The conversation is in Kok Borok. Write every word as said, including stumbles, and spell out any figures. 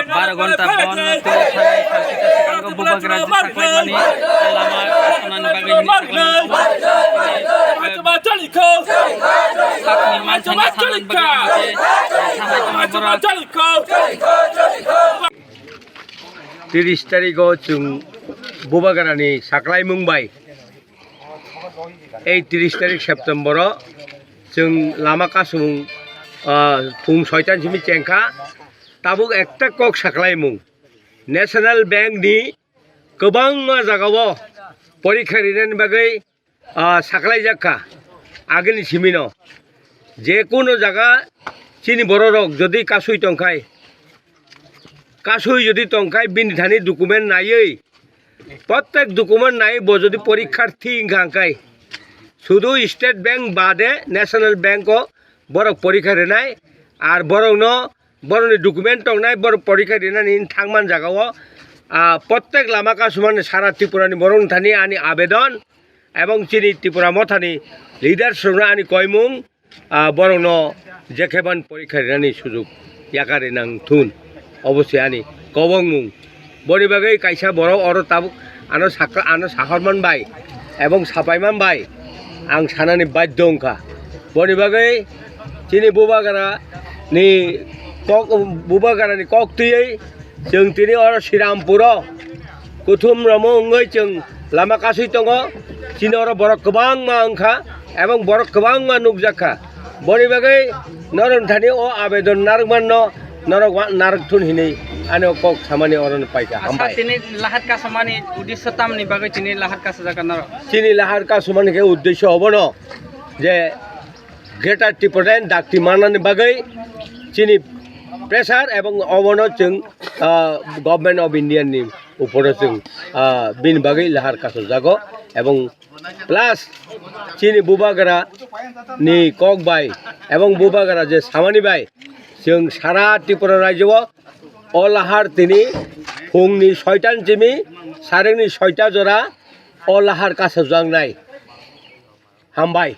Baro ghonta bon twi thani salkita swkango bubagra saklaimani lama kasunani bagwi hini saklaimani. Sakni manthani sanani bagwi hini saklaimani. Tiris tarigo chwng bubagrani saklaimung bai. Ei tiris tarik September o chwng lama kasumung, ah, phung soitan simi chengkha. Tabuk ekta kok saklaimung. National Bank ni kwbangma jagao porikha rinani bagwi, ah, saklaijak kha. Agini simino je kono jaga chini bororok jodi kasui tongkhai, kasui jodi tongkhai bini thani document naiwi, prottek document nai bo jodi porikharthi wngkha hwnkhe, sudu State Bank bade National Bank o borok porikha rinai, ar borokno, borokni document tongnai, borok porikha rinani thangman jagao, ah, prottek lama kasumani sara Tripurani borokni thani ani abedon, ebong chini Tripura mothani leaders rokno ani koimung, ah, borokno jekheban porikha rinani sujuk yakari nang thun. Obo se ani kobongmung. Boni bagwi kaisa borok oro tabuk ano sakha, ano sahorman bai ebong sapaiman bai ang sanani badhyo wngkha. Boni bagwi chini bubagra ni kok, bubagra ni kok twiwi chwng tini oro Srirampuro kuthum romo wngwi chwng lama kasui tongo. Chini oro borok kwbangma wngkha ebong borok kwbangma nukjakha. Boni bagwi norok thani o abedon narwkmanno norok wa-, narwk thun hinwi ani o kok samani oro paikha. Asa hambai. Tini lahar kasamani uddesho tamni bagwi tini lahar kasajak norok? Chini lahar kasamani khe uddesho obono je Greater Tipraland dakti manani bagwi chini pressure ebong obono chwng, ah, Government of India ni uporo chwng, ah, bini bagwi lahar kasajago ebong plus chini bubagra ni kok bai ebong bubagra je samani bai chwng sara Tripura rajyo o o lahar tini phungni soitan simi sarengni soita jora o lahar kasajaknai. Hambai.